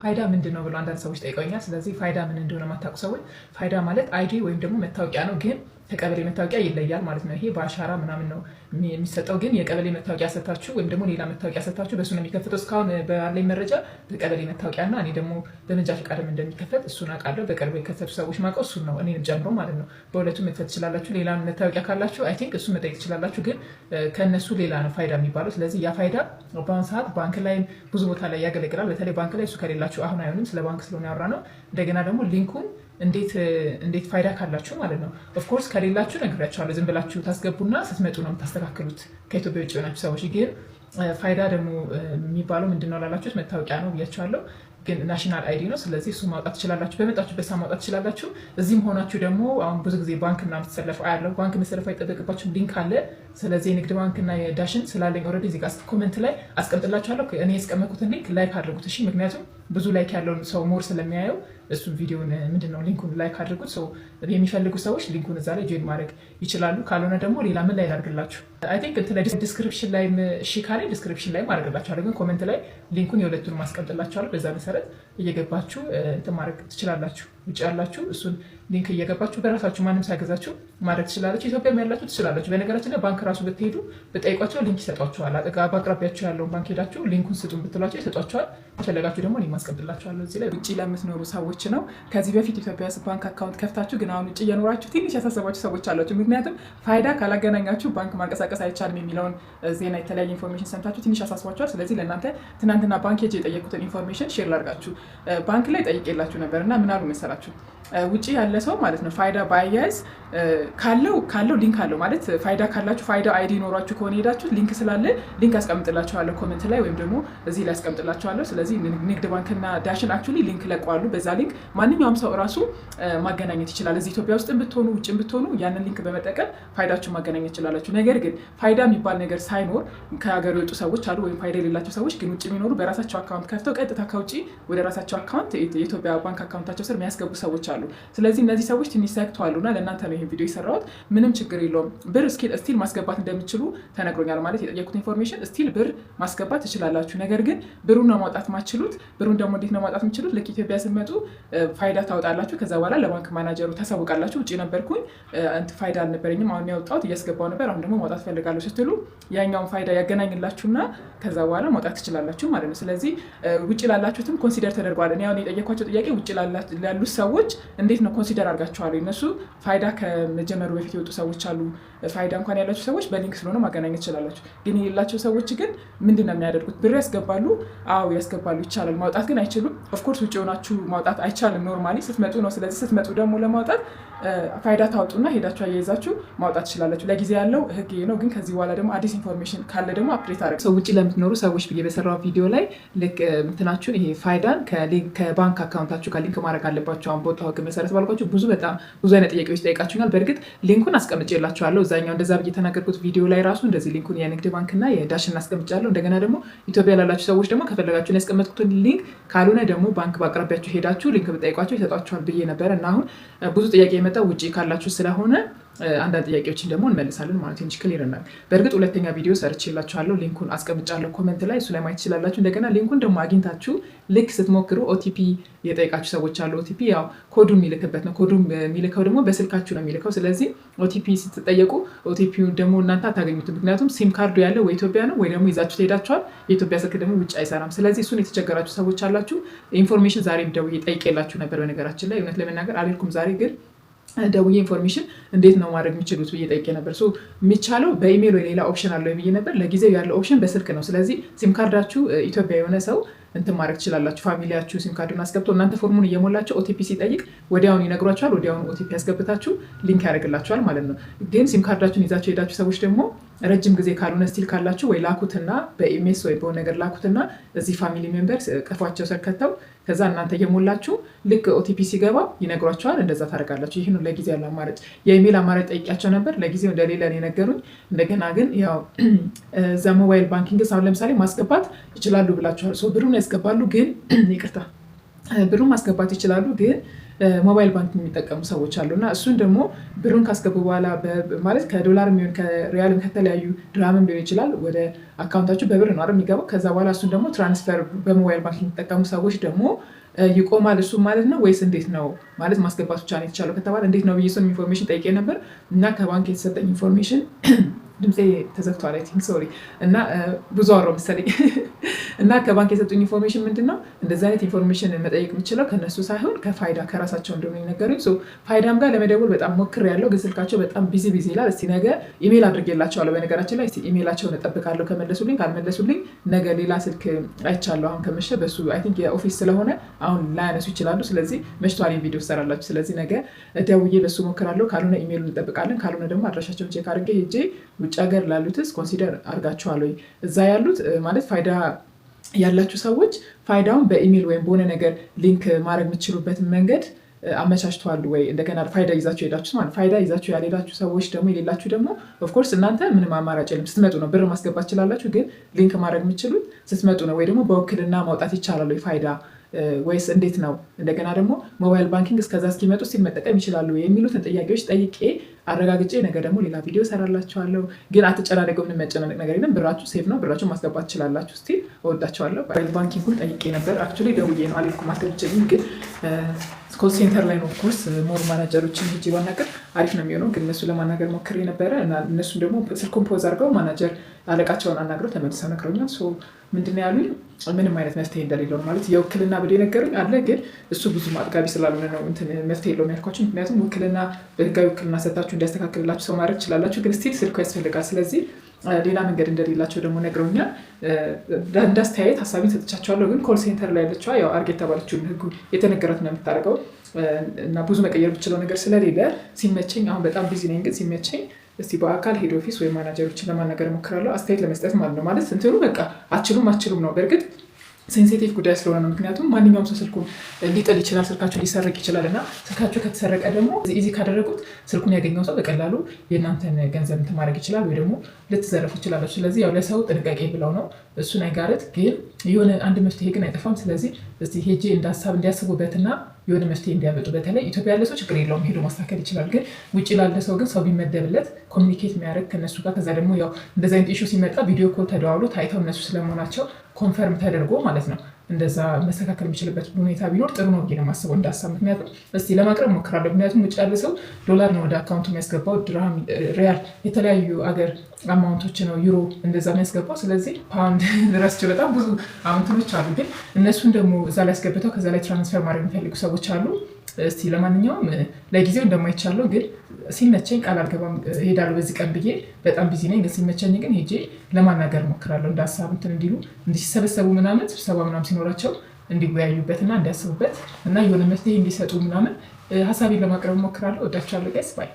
ፋይዳ ምንድን ነው ብሎ አንዳንድ ሰዎች ጠይቀውኛል። ስለዚህ ፋይዳ ምን እንደሆነ የማታውቁ ሰዎች፣ ፋይዳ ማለት ID ወይም ደግሞ መታወቂያ ነው፣ ግን ከቀበሌ መታወቂያ ይለያል ማለት ነው። ይሄ በአሻራ ምናምን ነው የሚሰጠው፣ ግን የቀበሌ መታወቂያ ሰታችሁ ወይም ደግሞ ሌላ መታወቂያ ሰታችሁ በእሱ ነው የሚከፈተው። እስካሁን ባለኝ መረጃ በቀበሌ መታወቂያ እና እኔ ደግሞ በመንጃ ፈቃድም እንደሚከፈት እሱን አውቃለሁ። በቅርብ የከፈቱ ሰዎች ማውቀው እሱን ነው፣ እኔንም ጨምሮ ማለት ነው። በሁለቱም መክፈት ትችላላችሁ። ሌላ መታወቂያ ካላችሁ I think እሱን መጠየቅ ትችላላችሁ። ግን ከእነሱ ሌላ ነው ፋይዳ የሚባለው። ስለዚህ ያ ፋይዳ በአሁን ሰዓት ባንክ ላይም ብዙ ቦታ ላይ ያገለግላል። በተለይ ባንክ ላይ እሱ ከሌላችሁ አሁን አይሆንም። ስለ ባንክ ስለሆነ ያወራ ነው። እንደገና ደግሞ link ኡን እንዴት ፋይዳ ካላችሁ ማለት ነው። Of course ከሌላችሁ ነግሬያችኋለሁ። ዝም ብላችሁ ታስገቡና ስትመጡ ነው የምታስተካክሉት ከኢትዮጵያ ውጭ የሆናችሁ ሰዎች። ግን ፋይዳ ደግሞ የሚባለው ምንድነው ላላችሁት መታወቂያ ነው ብያችኋለሁ። ግን national ID ነው። ስለዚህ እሱ ማውጣት ትችላላችሁ። በመጣችሁበት ሰዓት ማውጣት ትችላላችሁ። እዚህም ሆናችሁ ደግሞ አሁን ብዙ ጊዜ ባንክ ምናምን ስትሰለፉ አያለሁ። ባንክ መሰለፍ አይጠበቅባችሁም። Link አለ። ስለዚህ የንግድ ባንክ እና የዳሽን ስላለኝ already እዚህ ጋር comment ላይ አስቀምጥላችኋለሁ። እኔ ያስቀመጥኩትን link like አድርጉት እሺ። ምክንያቱም ብዙ like ያለውን ሰው more ስለሚያየው እሱን ቪዲዮን ምንድነው link ኡን like አድርጉት። So የሚፈልጉ ሰዎች link ኡን እዛ ላይ join ማድረግ ይችላሉ። ካልሆነ ደግሞ ሌላ ምን ላይ ላድርግላችሁ? I think እንትን ላይ description ላይ፣ እሺ ካለ description ላይ ማድረግላችኋለሁ። ግን comment ላይ link ኡን የሁለቱን ማስቀምጥላችኋለሁ። በዛ መሰረት እየገባችሁ እንትን ማድረግ ትችላላችሁ። ውጭ ያላችሁ እሱን link እየገባችሁ በራሳችሁ ማንም ሳያገዛችሁ ማድረግ ትችላላችሁ። ኢትዮጵያም ያላችሁ ትችላላችሁ። በነገራችን ላይ ባንክ ራሱ ብትሄዱ ብጠይቋቸው link ይሰጧችኋል። በአቅራቢያችሁ ያለውን ባንክ ሄዳችሁ link ኡን ስጡን ብትሏቸው ይሰጧችኋል። ከፈለጋችሁ ደግሞ እኔ ማስቀምጥላችኋለሁ። እዚህ ላይ ውጭ ለምትኖሩ ሰዎች ነው። ከዚህ በፊት ኢትዮጵያ ውስጥ ባንክ account ከፍታችሁ ግን አሁን ውጭ እየኖራችሁ ትንሽ ያሳሰባችሁ ሰዎች አላችሁ። ምክንያቱም ፋይዳ ካላገናኛችሁ ባንክ ማንቀሳቀስ አይቻልም የሚለውን ዜና፣ የተለያየ information ሰምታችሁ ትንሽ ያሳስቧችኋል። ስለዚህ ለእናንተ ትናንትና ባንክ ሄጄ የጠየኩትን information share ላድርጋችሁ። ባንክ ላይ ጠይቄላችሁ ነበር እና ምን አሉ መሰላችሁ? ውጭ ያለ ሰው ማለት ነው ፋይዳ ባያያዝ ካለው link አለው ማለት ፋይዳ ካላችሁ፣ ፋይዳ ID ኖሯችሁ ከሆነ ሄዳችሁ link ስላለ link አስቀምጥላችኋለሁ comment ላይ ወይም ደግሞ እዚህ ላይ አስቀምጥላችኋለሁ። ስለዚህ ንግድ ባንክና ዳሽን actually link ለቀዋሉ። በዛ link ማንኛውም ሰው እራሱ ማገናኘት ይችላል። እዚህ ኢትዮጵያ ውስጥ ብትሆኑ ውጭ ብትሆኑ ያንን link በመጠቀም ፋይዳችሁ ማገናኘት ይችላላችሁ። ነገር ግን ፋይዳ የሚባል ነገር ሳይኖር ከሀገር የወጡ ሰዎች አሉ፣ ወይም ፋይዳ የሌላቸው ሰዎች ግን ውጭ የሚኖሩ በራሳቸው account ከፍተው ቀጥታ ከውጭ ወደ ራሳቸው account የኢትዮጵያ ባንክ account ኣቸው ስር የሚያስገቡ ሰዎች አሉ። ስለዚህ እነዚህ ሰዎች ትንሽ ሰግተዋል እና ለእናንተ ነው ይህን ቪዲዮ የሰራሁት። ምንም ችግር የለውም፣ ብር still ማስገባት እንደምትችሉ ተነግሮኛል። ማለት የጠየኩት information still ብር ማስገባት ትችላላችሁ። ነገር ግን ብሩን ነው ማውጣት ማትችሉት። ብሩን ደግሞ እንዴት ነው ማውጣት የምችሉት? ልክ ኢትዮጵያ ስትመጡ ፋይዳ ታወጣላችሁ። ከዛ በኋላ ለባንክ ማናጀሩ ታሳውቃላችሁ። ውጭ ነበርኩኝ፣ ፋይዳ አልነበረኝም፣ አሁን ያወጣሁት እያስገባው ነበር፣ አሁን ደግሞ ማውጣት ፈልጋለሁ ስትሉ ያኛውን ፋይዳ ያገናኝላችሁና ከዛ በኋላ ማውጣት ትችላላችሁ ማለት ነው። ስለዚህ ውጭ ላላችሁትም consider ተደርጓል። እኔ አሁን የጠየኳቸው ጥያቄ ውጭ ላሉት ሰዎች እንዴት ነው consider አድርጋችኋል? እነሱ ፋይዳ ከመጀመሩ በፊት የወጡ ሰዎች አሉ። ፋይዳ እንኳን ያላቸው ሰዎች በ link ስለሆነ ማገናኘት ትችላላችሁ። ግን የሌላቸው ሰዎች ግን ምንድን ነው የሚያደርጉት? ብር ያስገባሉ። አዎ ያስገባሉ፣ ይቻላል። ማውጣት ግን አይችሉም። Of course ውጭ የሆናችሁ ማውጣት አይቻልም normally ስትመጡ ነው። ስለዚህ ስትመጡ ደግሞ ለማውጣት ፋይዳ ታውጡና ሄዳችሁ አያይዛችሁ ማውጣት ትችላላችሁ። ለጊዜ ያለው ህግ ነው። ግን ከዚህ በኋላ ደግሞ አዲስ information ካለ ደግሞ update አደርጋለሁ። So ውጭ ለምትኖሩ ሰዎች ብዬ በሰራው ቪዲዮ ላይ ልክ እንትናችሁን ይሄ ፋይዳን ከባንክ account ኣችሁ ጋር link ማድረግ አለባችሁ አሁን በወጣው ህግ መሰረት ባልኳችሁ ብዙ በጣም ብዙ አይነት ጥያቄዎች ጠይቃችሁኛል። በእርግጥ link ኡን አስቀምጬላችኋለሁ። እዛኛው እንደዛ ብዬ የተናገርኩት ቪዲዮ ላይ ራሱ እንደዚህ link ኡን የንግድ ባንክና የዳሽን አስቀምጫለሁ። እንደገና ደግሞ ኢትዮጵያ ላላችሁ ሰዎች ደግሞ ከፈለጋችሁ ያስቀመጥኩትን link፣ ካልሆነ ደግሞ ባንክ በአቅራቢያችሁ ሄዳችሁ link ብጠይቋቸው ይሰጧችኋል ብዬ ነበረ እና አሁን ብዙ ጥያቄ የመጣው ውጭ ካላችሁ ስለሆነ አንዳንድ ጥያቄዎችን ደግሞ እንመልሳለን ማለት ትንሽ clear እናድርግ። በእርግጥ ሁለተኛ ቪዲዮ ሰርቼላችኋለሁ። Link ኡን አስቀምጫለሁ comment ላይ፣ እሱ ላይ ማየት ትችላላችሁ። እንደገና link ኡን ደግሞ አግኝታችሁ ልክ ስትሞክሩ OTP የጠየቃችሁ ሰዎች አሉ። OTP ያው ኮዱ የሚልክበት ነው። ኮዱ የሚልከው ደግሞ በስልካችሁ ነው የሚልከው። ስለዚህ OTP ስትጠየቁ OTP ደግሞ እናንተ አታገኙትም። ምክንያቱም ሲም ካርዱ ያለው ወይ ኢትዮጵያ ነው ወይ ደግሞ ይዛችሁ ትሄዳችኋል። የኢትዮጵያ ስልክ ደግሞ ውጭ አይሰራም። ስለዚህ እሱን የተቸገራችሁ ሰዎች አላችሁ። Information ዛሬም ደውዬ ጠይቄላችሁ ነበር። በነገራችን ላይ እውነት ለመናገር አልሄድኩም ዛሬ፣ ግን ደውዬ information እንዴት ነው ማድረግ የሚችሉት ብዬ ጠይቄ ነበር። የሚቻለው በኢሜይል ወይ ሌላ option አለው ብዬ ነበር። ለጊዜው ያለው option በስልክ ነው። ስለዚህ ሲም ካርዳችሁ ኢትዮጵያ የሆነ ሰው እንትን ማድረግ ትችላላችሁ። Family ያችሁ ሲም ካርዱን አስገብቶ እናንተ ፎርሙን እየሞላችሁ OTP ሲጠይቅ ወዲያውኑ ይነግሯችኋል። ወዲያውኑ OTP ያስገብታችሁ link ያደርግላችኋል ማለት ነው። ግን ሲም ካርዳችሁን ይዛችሁ የሄዳችሁ ሰዎች ደግሞ ረጅም ጊዜ ካልሆነ still ካላችሁ ወይ ላኩትና በ SMS ወይ በሆነ ነገር ላኩትና እዚህ family member ቀፏቸው ስር ከተው ከዛ እናንተ እየሞላችሁ ልክ OTP ሲገባ ይነግሯችኋል። እንደዛ ታደርጋላችሁ። ይህ ነው ለጊዜ ያለው አማራጭ። የኢሜል አማራጭ ጠይቂያቸው ነበር። ለጊዜው እንደሌለ ነው የነገሩኝ። እንደገና ግን ያው እዛ mobile banking አሁን ለምሳሌ ማስገባት ይችላሉ ብላችኋል። ብሩን ያስገባሉ ግን፣ ይቅርታ፣ ብሩን ማስገባት ይችላሉ ግን mobile bank የሚጠቀሙ ሰዎች አሉ። እና እሱን ደግሞ ብሩን ካስገቡ በኋላ፣ ማለት ከዶላር የሚሆን ከሪያልም ከተለያዩ ድራምም ሊሆን ይችላል፣ ወደ account ኣችሁ በብር ነው አይደል የሚገባው? ከዛ በኋላ እሱን ደግሞ transfer በ mobile bank የሚጠቀሙ ሰዎች ደግሞ ይቆማል እሱ ማለት ነው ወይስ እንዴት ነው? ማለት ማስገባት ብቻ ነው የተቻለው ከተባለ እንዴት ነው ብዬ እሱን information ጠይቄ ነበር። እና ከባንክ የተሰጠኝ information፣ ድምፄ ተዘግቷል I think፣ sorry፣ እና ብዙ አወራሁ መሰለኝ። እና ከባንክ የሰጡኝ information ምንድን ነው? እንደዚህ አይነት information መጠየቅ የምችለው ከነሱ ሳይሆን ከፋይዳ ከራሳቸው እንደሆነ የነገሩኝ። ፋይዳም ጋር ለመደወል በጣም ሞክሬያለሁ፣ ግን ስልካቸው በጣም busy busy ይላል። እስቲ ነገ ኢሜል አድርጌላቸዋለሁ። በነገራችን ላይ እስቲ ኢሜላቸውን እጠብቃለሁ ከመለሱልኝ። ካልመለሱልኝ ነገ ሌላ ስልክ አይቻለሁ። አሁን ከመሸ በሱ I think የ office ስለሆነ አሁን ላያነሱ ይችላሉ። ስለዚህ መሽቷል ቪዲዮ ትሰራላችሁ። ስለዚህ ነገ ደውዬ በሱ ሞክራለሁ። ካልሆነ ኢሜሉን እንጠብቃለን። ካልሆነ ደግሞ አድራሻቸውን check አድርጌ ሄጄ ውጭ ሀገር ላሉትስ consider አድርጋችኋል ወይ? እዛ ያሉት፣ ማለት ፋይዳ ያላችሁ ሰዎች ፋይዳውን በኢሜል ወይም በሆነ ነገር link ማድረግ የምትችሉበትን መንገድ አመቻችተዋል ወይ? እንደገና ፋይዳ ይዛችሁ ሄዳችሁ ማለት፣ ፋይዳ ይዛችሁ ያልሄዳችሁ ሰዎች ደግሞ፣ የሌላችሁ ደግሞ of course እናንተ ምንም አማራጭ የለም፣ ስትመጡ ነው ብር ማስገባት ትችላላችሁ። ግን link ማድረግ የምትችሉት ስትመጡ ነው። ወይ ደግሞ በውክልና ማውጣት ይቻላል ወይ ፋይዳ ወይስ እንዴት ነው? እንደገና ደግሞ mobile banking እስከዛ እስኪመጡ ሲል መጠቀም ይችላሉ የሚሉትን ጥያቄዎች ጠይቄ አረጋግጬ ነገ ደግሞ ሌላ ቪዲዮ ሰራላችኋለሁ። ግን አትጨናነቁ፣ ምንም መጨናነቅ ነገር የለም። ብራችሁ safe ነው። ብራችሁ ማስገባት ትችላላችሁ። Still እወዳችኋለሁ። Mobile banking ኡን ጠይቄ ነበር። Actually ደውዬ ነው፣ አልሄድኩም፣ አልተመቸኝም። ግን call center ላይ ነው of course፣ more manager ኦችን ሄጄ ባናገር አሪፍ ነው የሚሆነው። ግን እነሱ ለማናገር ሞክሬ ነበረ እና እነሱም ደግሞ ስልኩን pause አድርገው ማናጀር አለቃቸውን አናግረው ተመልሰው ነግረውኛል። So ምንድን ነው ያሉኝ? ምንም አይነት መፍትሄ እንደሌለው ነው። ማለት የውክልና ብሎ የነገሩኝ አለ፣ ግን እሱ ብዙ አጥጋቢ ስላልሆነ ነው እንትን መፍትሄ የለውም ያልኳቸው። ምክንያቱም ውክልና በህጋዊ ውክልና ሰታችሁ እንዲያስተካክልላችሁ ሰው ማድረግ ትችላላችሁ፣ ግን still ስልኩ ያስፈልጋል። ስለዚህ ሌላ መንገድ እንደሌላቸው ደግሞ ነግረውኛል። እንዳስተያየት ሀሳቤን ሰጥቻቸዋለሁ። ግን call center ላይ ያለችዋ ያው አርግ የተባለችውን ህጉ የተነገራት ነው የምታደርገው እና ብዙ መቀየር ብችለው ነገር ስለሌለ ሲመቸኝ፣ አሁን በጣም busy ነኝ፣ ግን ሲመቸኝ እስቲ በአካል head office ወይም ማናጀሮችን ለማናገር እሞክራለሁ፣ አስተያየት ለመስጠት ማለት ነው። ማለት እንትኑ በቃ አችሉም አችሉም ነው። በእርግጥ sensitive ጉዳይ ስለሆነ ነው። ምክንያቱም ማንኛውም ሰው ስልኩን ሊጥል ይችላል፣ ስልካችሁ ሊሰረቅ ይችላል። እና ስልካችሁ ከተሰረቀ ደግሞ easy ካደረጉት ስልኩን ያገኘው ሰው በቀላሉ የእናንተን ገንዘብ እንትን ማድረግ ይችላል፣ ወይ ደግሞ ልትዘረፉ ይችላላችሁ። ስለዚህ ያው ለሰው ጥንቃቄ ብለው ነው እሱን አይጋረት፣ ግን የሆነ አንድ መፍትሄ ግን አይጠፋም። ስለዚህ እስቲ ሄጄ እንደ ሀሳብ እንዲያስቡበትና የሆነ መፍትሄ እንዲያመጡ። በተለይ ኢትዮጵያ ያለ ሰው ችግር የለውም፣ ሄዶ ማስተካከል ይችላል። ግን ውጭ ላለ ሰው ግን ሰው ቢመደብለት communicate የሚያደርግ ከነሱ ጋር፣ ከዛ ደግሞ ያው እንደዚ አይነት issue ሲመጣ video call ተደዋውሎ ታይተው እነሱ ስለመሆናቸው confirm ተደርጎ ማለት ነው፣ እንደዛ መስተካከል የሚችልበት ሁኔታ ቢኖር ጥሩ ነው ብዬ ነው የማስበው እንደ ሀሳብ። ምክንያቱም እስቲ ለማቅረብ ሞክራለሁ። ምክንያቱም ውጭ ያለ ሰው ዶላር ነው ወደ account ኡ የሚያስገባው፣ ድርሃም፣ ሪያል፣ የተለያዩ አገር amount ኦች ነው፣ ዩሮ እንደዛ የሚያስገባው። ስለዚህ ፓውንድ ረስቼው በጣም ብዙ amount ኦች አሉ። ግን እነሱን ደግሞ እዛ ላይ አስገብተው ከዛ ላይ transfer ማድረግ የሚፈልጉ ሰዎች አሉ። እስቲ ለማንኛውም ለጊዜው እንደማይቻለው ግን ሲመቸኝ፣ ቃል አልገባም እሄዳለሁ በዚህ ቀን ብዬ፣ በጣም busy ነኝ። ግን ሲመቸኝ ግን ሄጄ ለማናገር እሞክራለሁ። እንደ ሀሳብ እንትን እንዲሉ፣ እንዲሰበሰቡ ምናምን፣ ስብሰባ ምናምን ሲኖራቸው እንዲወያዩበት እና እንዲያስቡበት እና የሆነ መፍትሄ እንዲሰጡ ምናምን ሀሳቤን ለማቅረብ እሞክራለሁ። እወዳችኋለሁ guys፣ bye።